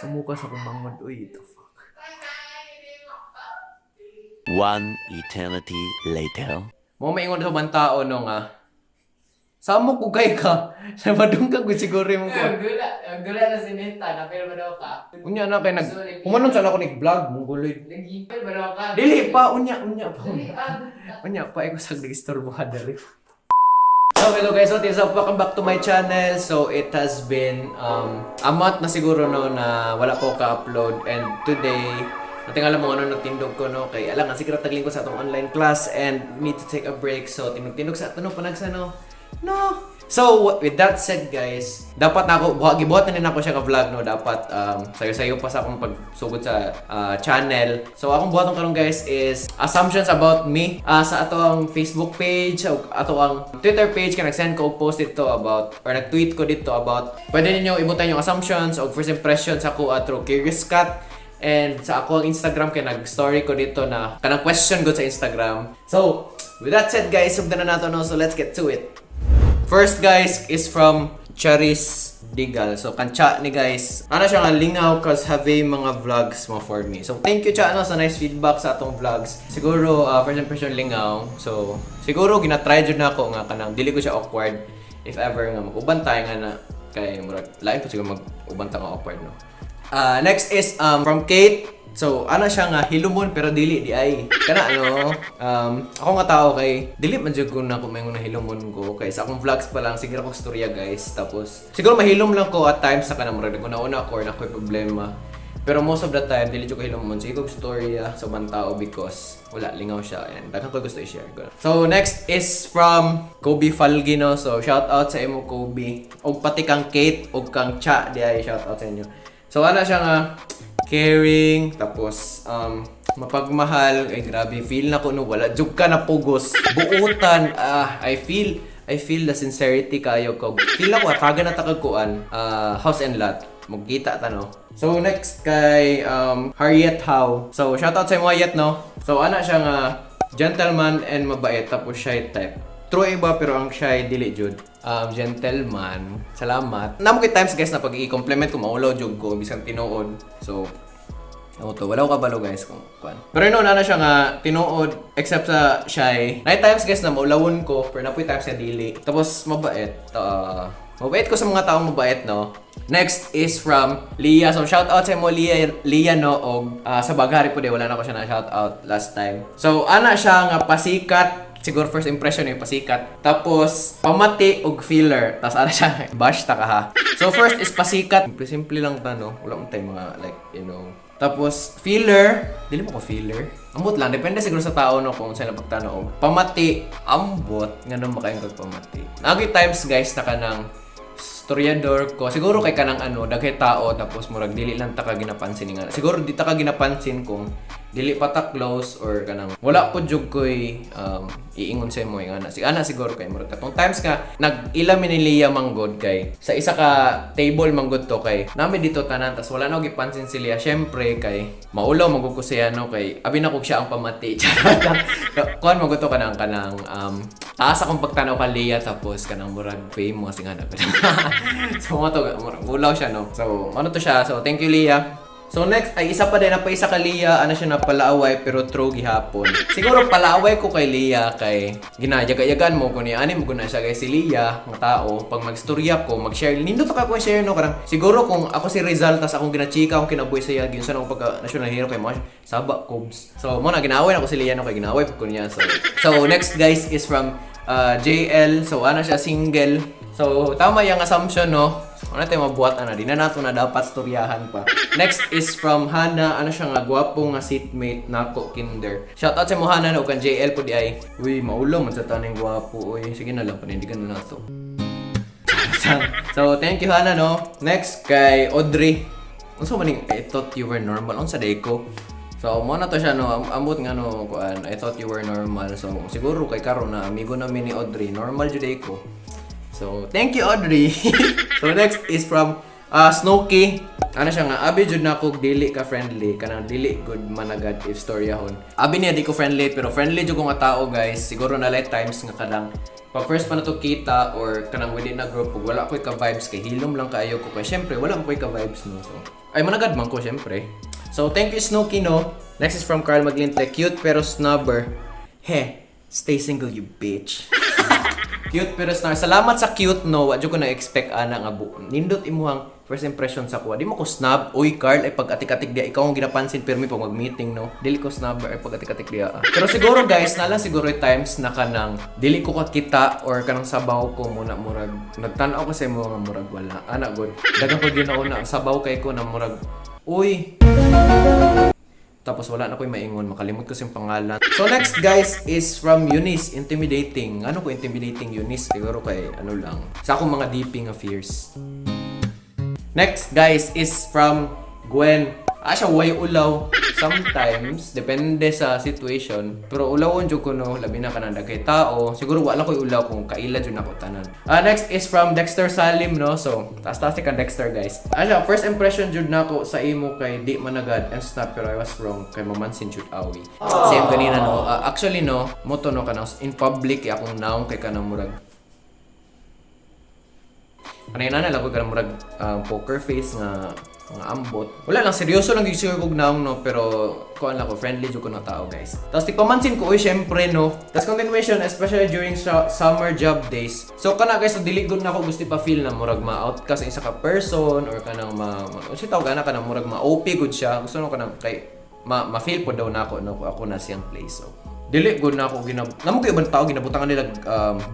Sumuka sa akong manghod. Uy, the fuck. One eternity later. Mo maingon sa ubang tao no nga. Samo ko kay ka. Sa madungkag ko siguro mo ko. Ang gula na si Nita, napil ba daw ka? Unya na kay nag humanon sa ako nig vlog mongguloy. Lagi, napil ba daw ka? Dili pa, unya, unya pa. Dili, Unya, ah. unya pa ko sa gistorbohan diri. So hello guys, what is up? Welcome back to my channel. So it has been a month na siguro no na wala ko ka-upload and today nating alam mo ano nagtindog ko no kay alang ang siguro tagling ko sa atong online class and we need to take a break, so tindog-tindog sa ato no panagsa no. No. So, with that said guys, dapat na ako, buhat, gibuhat na din ako siya ka vlog, no? Dapat sayo-sayo pa sa akong pagsugod sa channel. So, akong buhaton karon guys is assumptions about me. Sa ato ang Facebook page, o ato ang Twitter page, kaya nag-send ko og post dito about, or nag-tweet ko dito about, pwede ninyo ibutan yung assumptions o first impressions ako at through Curious Cat. And sa ako ang Instagram kay nag-story ko dito na kanang question ko sa Instagram. So, with that said guys, sugdan na nato no. So, let's get to it. First guys is from Charis Digal. So kancha ni guys. Ano siya nga lingaw cause have mga vlogs mo for me. So thank you cha no sa nice feedback sa atong vlogs. Siguro first impression lingaw. So siguro gina-try jud na ako nga kanang dili ko siya awkward if ever nga mag-uban tayo nga na kay murag lain po siguro mag-uban ta nga awkward no. Next is from Kate. So, ano siya nga, hilumon pero dili di ay. Kana ano, ako nga tao kay dili man jud ko na kung may na hilumon ko kay sa akong vlogs pa lang sige ra ko storya guys. Tapos siguro mahilom lang ko at times sa kanang murag una-una ko or na ako'y problema. Pero most of the time dili jud ko hilumon. Sige ko storya sa ubang tao because wala lingaw siya and daghan ko gusto i-share ko. So next is from Kobe Falgino. So shout out sa imo, Kobe. Og pati kang Kate og kang Cha di ay, shout out sa inyo. So ano siya nga caring, tapos mapagmahal, ay grabe, feel na ko no, wala jud ka na pugos. Buutan, ah, I feel the sincerity kayo ko. Feel ako taga na takag kuan, house and lot. Magkita ta no. So next kay Harriet Howe. So shout out sa imo, Harriet no. So ana siya nga gentleman and mabait tapos shy type. True iba pero ang shy dili jud. Gentleman. Salamat. Namo kay times guys na pag i-compliment ko maulaw jud ko bisan tinuod. So ako to, wala ko kabalo guys kung kuan. Pero no, nana siya nga tinuod except sa shy. Nine times guys na maulawon ko pero napoy times nga dili. Tapos mabait. Mabait ko sa mga taong mabait no. Next is from Leah. So shout out sa imo Leah, Leah no og sa Baghari po di wala na ko siya na shout out last time. So ana siya nga pasikat siguro first impression yung pasikat. Tapos, pamati og filler. Tapos ano siya, bash ta ka ha. So first is pasikat. Simple, simple lang ta no. Wala mo tayo mga like, you know. Tapos, filler. Dili mo ko filler. Ambot lang. Depende siguro sa tao no kung saan pagtanaw. Pamati, ambot. Nga naman makayang kag pamati. Nagi times guys na kanang storyador ko. Siguro kay kanang ano, daghay tao tapos murag dili lang ta ka ginapansin nga. Siguro di ta ka ginapansin kung dili pa ta close or kanang wala po jud koy iingon sa imo nga na. Si ana siguro kay murag katong times nga nag-ila mi ni Leah manggod kay sa isa ka table manggod to kay nami dito tanan tas wala na ko gipansin si Leah. Syempre kay maulaw magud ko siya no kay abi na kog siya ang pamati. Charot lang. Kuan magud to kanang taas akong pagtanaw ka Leah tapos kanang murag famous nga na. So mo to murag ulaw siya no. So ano to siya. So thank you, Leah. So next ay isa pa din na pa isa ka Leah, ano siya na palaaway pero true gihapon. Siguro palaaway ko kay Leah kay ginayaga-yagan mo ko niya ani mo ko na siya kay si Leah nga tao pag magstorya ko mag-share nindot ka ko share no karang siguro kung ako si Rizal tas akong ginachika akong kinabuhi sa iya ginsa akong pagka national hero kay mo saba Cubs. So mo na ginaaway na ko si Leah no kay ginaaway ko niya. So next guys is from JL. So ano siya single. So tama yung assumption no. Ano tayo mabuhat ana di na nato na dapat storyahan pa. Next is from Hana, ano siya nga gwapo nga seatmate nako kinder. Shout out sa mo Hana no kan JL po di ay. Uy, maulo man sa taning gwapo uy. Sige na lang panindigan na nato. So thank you, Hana no. Next kay Audrey. Unsa man ning "I thought you were normal"? Unsa day ko? So mo na to siya no, ambot nga no kuan, "I thought you were normal." So siguro kay karon na amigo namin ni Audrey, normal jud day ko. So thank you, Audrey. So next is from Snooki. Ano siya nga, abi jud na kog dili ka friendly, kanang dili good managad if storyahon. Abi niya di ko friendly, pero friendly jud ko nga tao guys. Siguro na like times nga kanang Pag first pa na to kita or kanang within na group, pag wala ko'y ka-vibes, kay hilom lang kaayo ko. Kay syempre, wala mo ko'y ka-vibes, no? So, ay, managad man ko, syempre. So, thank you, Snooki, no? Next is from Carl Maglinte. Cute pero snubber. He, stay single, you bitch. Cute pero snar. Salamat sa cute, no. Wa jud ko na-expect ana nga nindot imuhang first impression sa kuha. Di mo ko snob. Uy, Carl, ay pag-atik-atik diya. Ikaw ang ginapansin pirmi pag mag-meeting, no. Dili ko snob ay pag-atik-atik diya. Ah. Pero siguro guys, nala siguro yung times na kanang dili ko kakita or kanang sabaw ko muna murag nagtan-aw ko sa imo nga murag wala. Ana good. Daghang ko ginauna sabaw kay ko na murag uy, tapos wala na ko'y maingon, makalimot ko sa iyong pangalan. So next guys is from Eunice, intimidating. Ano ko intimidating, Eunice? Siguro kay ano lang. Sa akong mga DP nga fears. Next guys is from Gwen. Ah, siya way ulaw. Sometimes, depende sa situation. Pero ulawon jud ko no, labi na kanang daghay tao. Siguro wala ko'y ulaw kung kaila jud nako tanan. Ah, next is from Dexter Salim, no. So, taas-taas kang Dexter, guys. Ah, siya, first impression jud nako sa imo kay di managad and snap, pero I was wrong kay mamansin jud awi. Same ganina, no. Ah, actually no, mo to no kanang in public eh, akong naong kay kanang murag kanina na lang ko kanang murag poker face nga mga ambot. Wala lang, seryoso lang gyud siguro kog naong no, pero kuan lang ko, friendly jud ko na tao, guys. Tapos tigpamansin ko, oy, syempre no. Tapos continuation, especially during summer job days. So kana guys, so dili gud na ako gusto pa feel na murag ma-out ka sa isa ka person or kanang ma unsa tawag ana kanang murag ma-OP gud siya. Gusto no kanang kay ma ma-feel po daw nako no kung ako na siyang place. So dili gud na ako ginab namo kay ibang tao ginabutangan nila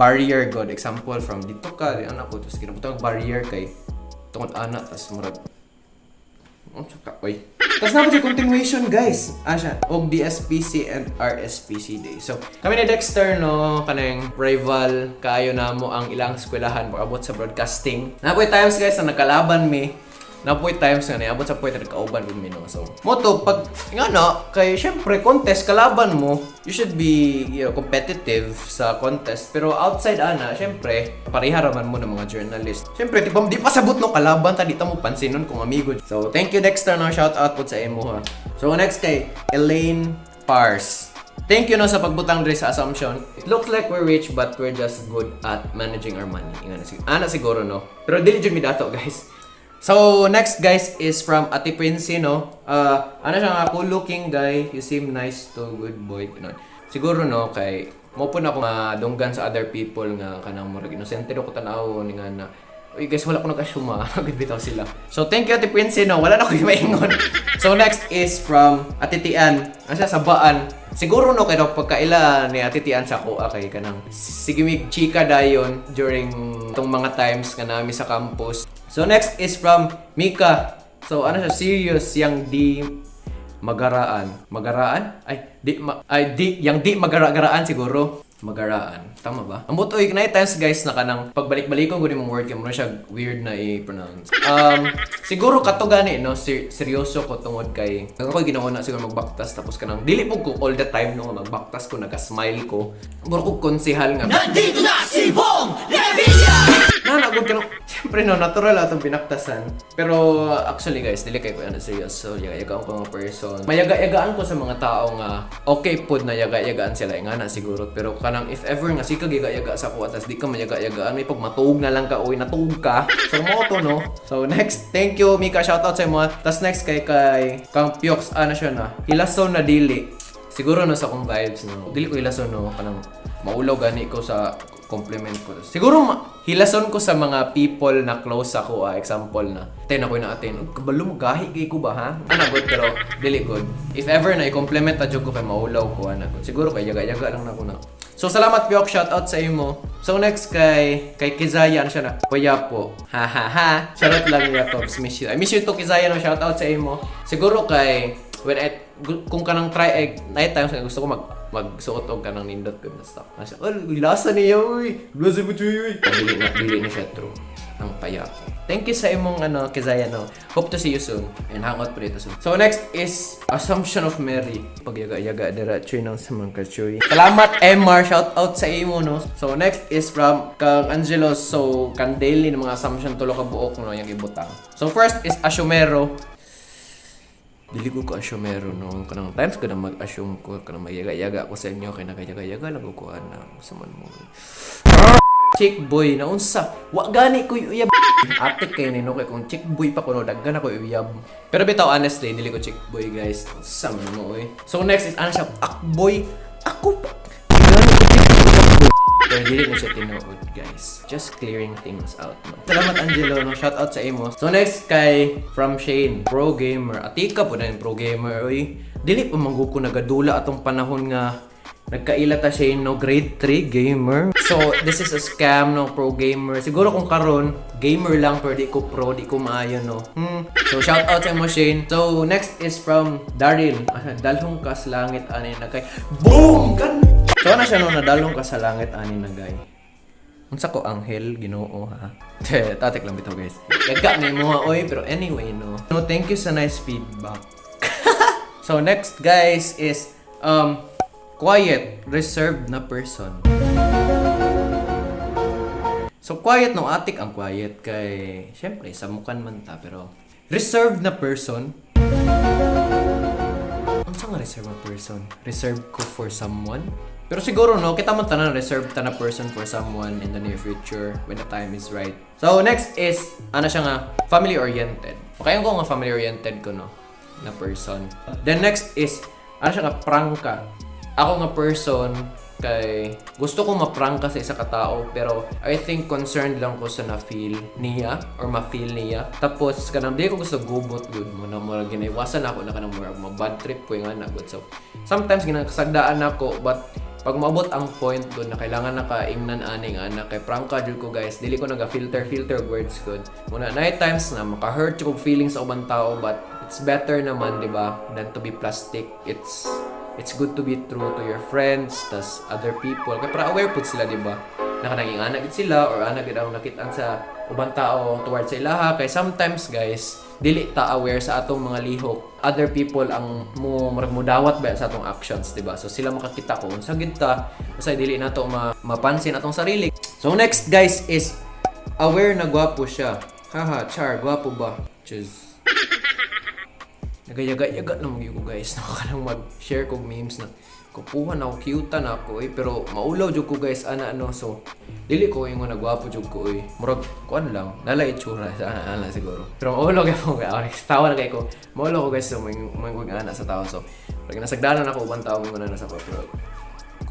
barrier god, example from dito ka di anak ko, tapos ginabutangan barrier kay tungod ana, tas murag oh, tsaka, oy. Tapos na po continuation, guys. Ah, siya. Og DSPC and RSPC Day. So, kami ni Dexter, no, kanang rival, kaayo na mo ang ilang eskwelahan pag-abot sa broadcasting. Napoy times, guys, na nagkalaban mi. Napoy times nga niabot sa point na nagkauban pud mi, no. So, mo to, pag, nga na, kay syempre, contest, kalaban mo, you should be, competitive sa contest. Pero outside, ana, syempre, pareha raman mo ng mga journalist. Syempre, di pa, di pa sabot no, kalaban, ta di ta mo pansinon kung amigo. So, thank you Dexter, no, shout out po sa imo ha. So, next kay Elaine Pars. Thank you no sa pagbutang diri sa assumption. It looks like we're rich but we're just good at managing our money. Inga na, ana siguro no. Pero dili jud mi dato, guys. So, next guys is from Ate Princy, no? Ano siya nga, cool looking guy. You seem nice to good boy. Ganun. Siguro, no, kay, mo po na ako madunggan sa other people nga kanang murag inosente do ko tan-awon nga na. Uy guys, wala ko nag-assume ah. Bitaw sila. So thank you Ate Princy, no. Wala na ko maingon. So next is from Ate Tian. Ano siya, sabaan. Siguro no kay daw pagkaila ni Ate Tian sa ako ah, kay kanang sige mig chika dayon during tong mga times nga nami sa campus. So next is from Mika. So ano siya, serious yang di magaraan. Magaraan? Ay, di ma, ay di yang di magara-garaan siguro. Magaraan. Tama ba? Ang buto night times guys na kanang pagbalik-balikon ko mong word kay mo siya weird na i-pronounce. Siguro kato gani no seryoso ko tungod kay ako ginawa na siguro magbaktas tapos kanang dili po ko all the time no magbaktas ko naga-smile ko. Mura ko konsehal nga. Nandito na si Bong Revilla! Na na good kanang siyempre no natural atong binaktasan. Pero actually guys, dili kay ko ano serious. So yaga-yagaan ko nga person. Mayaga-yagaan ko sa mga tao nga okay pod na yaga-yagaan sila nga na siguro. Pero kanang if ever nga sikag yaga-yaga sa ko atas di ka mayaga-yagaan may pag matuog na lang ka oy natuog ka. So mo to no. So next, thank you Mika, shout out sa imo. Tas next kay kay Kang Piox ana siya na. Hilason na dili. Siguro no sa akong vibes no. Dili ko hilason no kanang maulaw gani ko sa compliment ko. Siguro hilason ko sa mga people na close ako ah, example na. Ten ako na atin. Kabalo mo gahi kay ko ba ha? Ana good pero dili good. If ever na i-compliment ta jud ko kay maulaw ko ana good. Siguro kay yaga-yaga lang na ko na. So salamat Piyok, shout out sa imo. So next kay kay Kizaya ano siya na? Kuya po. Ha ha ha. Charot lang Jacobs. Miss you. I miss you too Kizaya no, shout out sa imo. Siguro kay when I kung kanang try egg night times gusto ko magsuot og kanang nindot ko na stuff. Nasa, oh, lasa niya uy. Lasa mo chuy uy. Dili na dili na siya true. Ang payako. Thank you sa imong ano Kizaya no. Hope to see you soon and hang out po dito soon. So next is Assumption of Mary. Pagyaga-yaga dira chuy nang sa mga kachuy. Salamat MR, shout out sa imo no. So next is from Kang Angelo. So kandeli ng mga assumption tulo ka buok no yung ibutang. So first is Ashumero. Dili ko ka-assumero, no. Kanang times ko na mag-assume ko, kanang mayaga-yaga ako sa inyo, kay nagayaga-yaga lang ko ana. Sa man mo. Chick boy na unsa? Wa gani ko uyab. Atik kay ni no, kay kung chick boy pa kuno daghan ako uyab. Pero bitaw honestly, dili ko chick boy, guys. Unsa man mo oy. So next is ano siya, akboy. Ako pa. Gani ko chick boy. Pero dili na siya tinuod, guys. Just clearing things out, no. Salamat, Angelo, no. Shout out sa imo. So next kay from Shane, pro gamer. Atika po na yung pro gamer, oy. Dili pa man gud ko nagadula atong panahon nga nagkaila ta Shane, no, grade 3 gamer. So, this is a scam, no, pro gamer. Siguro kung karon gamer lang pero di ko pro, di ko maayo, no. So, shout out sa mo, Shane. So, next is from Daryl. Ah, dalhong ka sa langit ani nagay. Boom! Gan! So, ano siya, no, nadalhong ka sa langit ani nagay. Unsa ko anghel, Ginoo ha. Tatik lang bitaw, guys. Yaga na mo oy, pero anyway, no. No, thank you sa nice feedback. So next, guys, is quiet, reserved na person. So quiet, no, atik ang quiet kay syempre sa mukan man ta, pero reserved na person. Unsa nga reserved na person? Reserved ko for someone? Pero siguro no, kita man tanan reserved ta na person for someone in the near future when the time is right. So next is ano siya nga, family oriented. Makayon ko nga family oriented ko, no, na person. Then next is ano siya nga, prangka. Ako nga person kay gusto ko maprangka sa isa ka tao, pero I think concerned lang ko sa na-feel niya or ma-feel niya. Tapos kanang di ko gusto gubot gud mo na murag ginaiwasan ako na kanang murag ma-bad trip ko yung anak gud. So sometimes ginakasagdaan ako, but pag maabot ang point gud na kailangan na ka ingnan aning anak kay prangka jud ko, guys, dili ko naga filter filter words gud muna. Night times na maka-hurt ko feelings sa ubang tao, but it's better naman, di ba, than to be plastic. It's good to be true to your friends tas other people kay para aware pud sila, di ba, na kanang ingana gid sila or ana gid ang nakitaan sa ubang tao towards sa ilaha. Kay sometimes, guys, dili ta aware sa atong mga lihok, other people ang mo murag mudawat ba sa atong actions, di ba? So sila makakita ko unsa gid ta, basta dili nato mapansin atong sarili. So next, guys, is aware na gwapo siya. Haha, char, gwapo ba? Cheers. Nagayaga-yaga lang ko, guys. Nakakanang mag-share kog memes na kupuhan ako, cute na ako eh. Pero maulaw jud ko, guys, ana ano. So, dili ko ingon na gwapo jud ko eh. Murag, kuan lang, nala itsura sa ana, ana siguro. Pero maulaw kay ko, guys. Tawa na kay ko. Maulaw ko, guys, so may ana sa tao. So, pag nasagdanan ako ubang tao, may na sa ko. Pero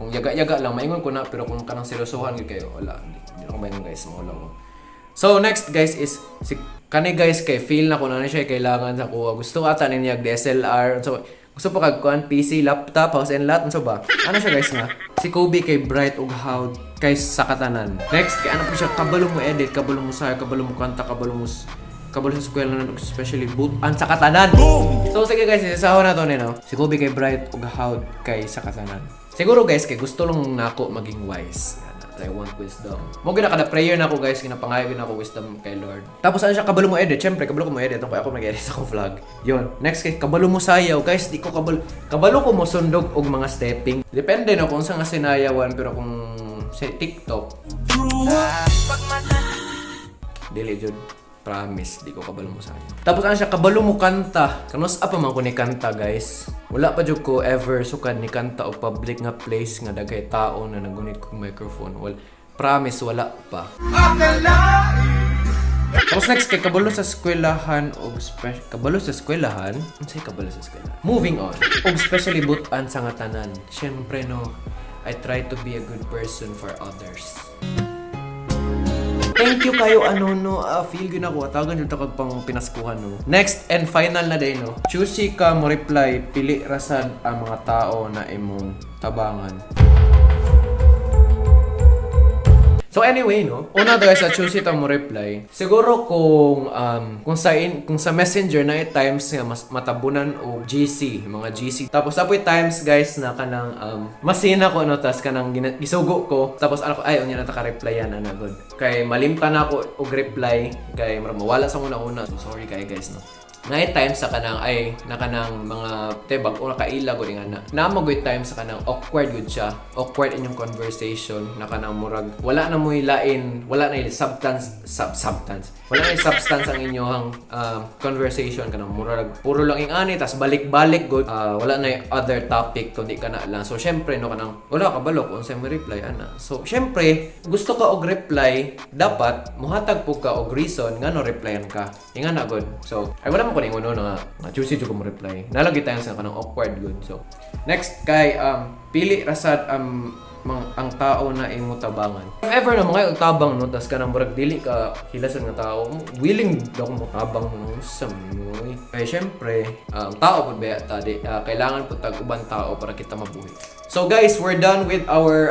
kung yaga-yaga lang, maingon ko na. Pero kung kanang seryosohan gyud kayo, wala. Hindi ako maingon, guys, maulaw ko. So next, guys, is si kani, guys, kay feel na ko na siya kailangan sa kuha. Gusto ata niya DSLR. So gusto pa kag kuan PC, laptop, house and lot, unsa ba? Ano siya, guys, nga? Si Kobe kay bright ug how kay sa katanan. Next kay ano po siya, kabalo mo edit, kabalo mo sayo, kabalo mo kanta, kabalo sa eskwela na especially boot an sa katanan. Boom! So sige, guys, isasahon na to ni no. Si Kobe kay bright ug how kay sa katanan. Siguro, guys, kay gusto lang nako maging wise. I want wisdom. Mo gina kada prayer na ako, guys, ginapangayo gina ako wisdom kay Lord. Tapos ano siya, kabalo mo edit, syempre kabalo ko mo edit kaya ako mag-edit sa akong vlog. Yon. Next kay kabalo mo sayaw, guys, di ko kabalo. Kabalo ko mo sundog og mga stepping. Depende no kung sa nga sinayawan, pero kung sa TikTok dili jud. Promise, di ko kabalo mo sayaw. Tapos ano siya, kabalo mo kanta. Kanus pa man ko ni kanta, guys. Wala pa jud ko ever sukad ni kanta og public nga place nga daghay tao na nagunit kog microphone. Well, promise wala pa. Tapos next kay kabalo sa eskwelahan og kabalo sa eskwelahan. Unsay kabalo sa eskwelahan? Moving on. Og especially butan sa nga tanan. Syempre no, I try to be a good person for others. Thank you kayo ano no, ah, feel gyud ako atagan jud ta kag pang pinaskuhan no. Next and final na day no. Choosy ka mo reply, pili rasad ang mga tao na imong tabangan. So anyway, no. Una guys, sa choosy ta mo reply. Siguro kung sa Messenger na times nga mas matabunan og GC, mga GC. Tapos apoy times, guys, na kanang masina ko no, tas kanang gisugo ko. Tapos ano ko ay unya na ta ka-reply yan ana good. Kay malimtan na ako og reply kay murag mawala sa una-una. So sorry kay guys no. Naay time sa kanang ay na kanang mga te bag-o na kaila gud nga na. Naa man time sa kanang awkward gud siya. Awkward inyong conversation na kanang murag wala na mo'y lain, wala na substance substance. Wala na substance ang inyong conversation, kanang murag puro lang ing ani tas balik-balik gud. Wala na other topic kundi kana lang. So syempre, no, kanang wala ka balo kung unsay mo reply ana. So syempre, gusto ka og reply, dapat muhatag pud ka og reason ngano replyan ka. Ingana gud. So ay wala man ko ningon, no, nga, nga choosy jud ko mo reply. Nalagi tayo sa kanang awkward gud. So next kay pili rasad ang tao na imo tabangan. If ever na mga tabang, no, tas kanang murag dili ka hilason nga tao, willing daw mo tabang, no, sa mo. Kay syempre, tao pud ba ta di, kailangan pud tag uban tao para kita mabuhi. So guys, we're done with our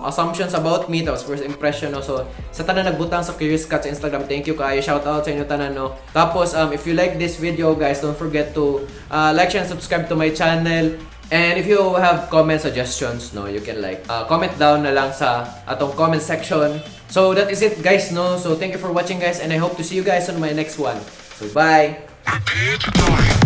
assumptions about me, tapos first impression, no. So sa tanan nagbutang sa Curious Cat sa Instagram, thank you kaayo. Shout out sa inyo tanan, no. Tapos if you like this video, guys, don't forget to like, share, and subscribe to my channel. And if you have comment suggestions, no, you can like comment down na lang sa atong comment section. So that is it, guys, no. So thank you for watching, guys, and I hope to see you guys on my next one. So bye. Prepare to die.